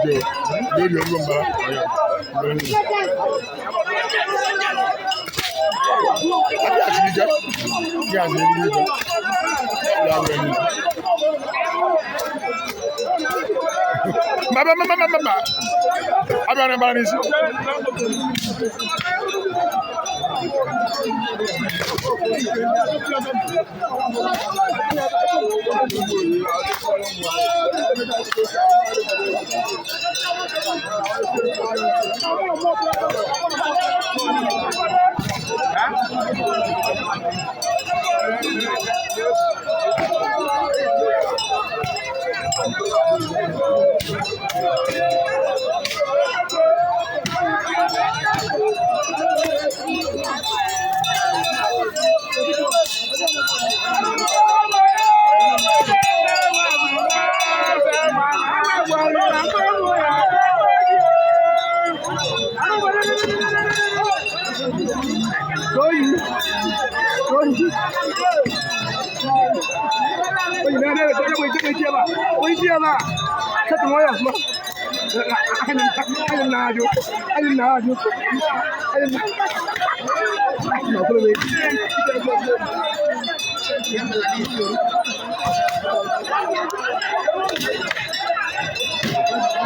ike n'obi ọgwụgwọ mbara abịa ike ya azụ ezigbo ike ya abụọ n'isi. Mba mba mba mba mba abịa na mbara n'isi.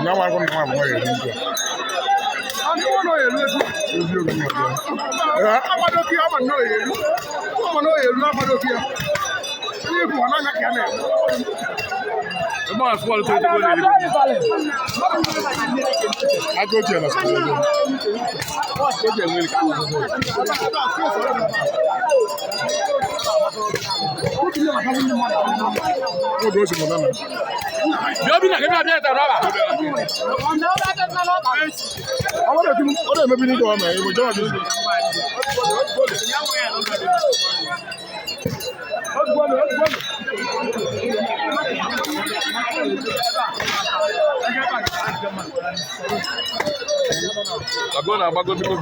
Nwa nwa nwa nwa ya eri ntu a. Eziokwu nwa bịa. Aka ochie na sukuu ego. Oge o si mụta na. Ọ na-emebi n'ike ọ ma ego jọọ gị. Gbago na agbago biko.